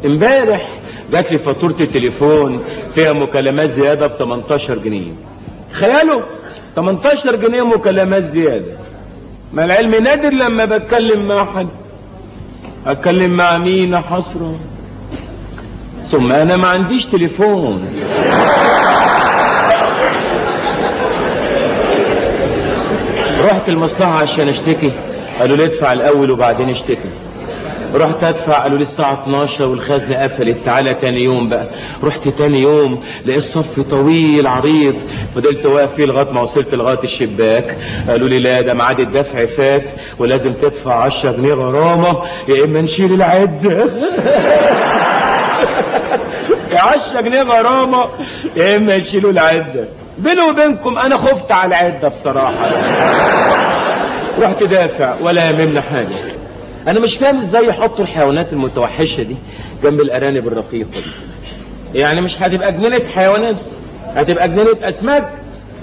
امبارح جات لي فاتورة التليفون فيها مكالمات زيادة ب 18 جنيه. تخيلوا 18 جنيه مكالمات زيادة. ما العلم نادر لما بتكلم مع حد. اتكلم مع مين يا حسرة؟ ثم انا ما عنديش تليفون. رحت المصلحة عشان اشتكي، قالوا لي ادفع الاول وبعدين اشتكي. رحت ادفع، قالوا لي الساعة 12 والخزنة قفلت، تعالى تاني يوم بقى. رحت تاني يوم لقيت صف طويل عريض، فضلت واقف فيه لغاية ما وصلت لغاية الشباك. قالوا لي لا، ده ميعاد الدفع فات ولازم تدفع 10 جنيه غرامة يا اما نشيل العدة. 10 جنيه غرامة يا اما يشيلوا العدة. بيني وبينكم انا خفت على العدة بصراحة. رحت دافع ولا يهمني حاجة. انا مش فاهم ازاي يحطوا الحيوانات المتوحشة دي جنب الارانب الرقيقة دي. يعني مش هتبقى جنينة حيوانات، هتبقى جنينة اسماك.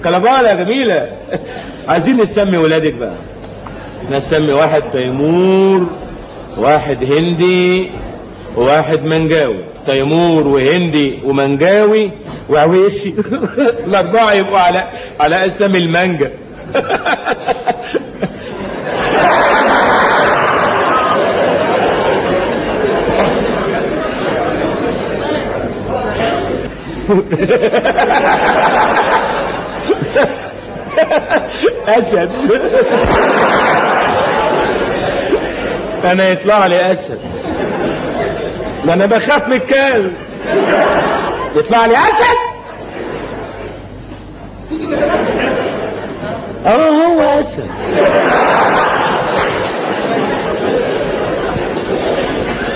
كلبالة يا جميلة. عايزين نسمي ولادك بقى. نسمي واحد تيمور، واحد هندي، وواحد منجاوي. تيمور وهندي ومنجاوي وعويسي. الاربعة يبقوا على اسامي المانجا. اسد. انا يطلع لي اسد، ما انا بخاف من الكلب. يطلع لي اسد؟ هو اسد.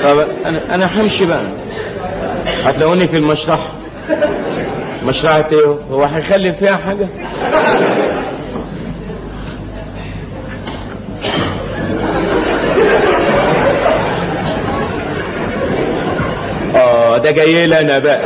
طب انا همشي بقى، هتلاقوني في المشرحة. مشرحة ايه؟ هو هيخلي فيها حاجة؟ ده جاي لي انا بقى.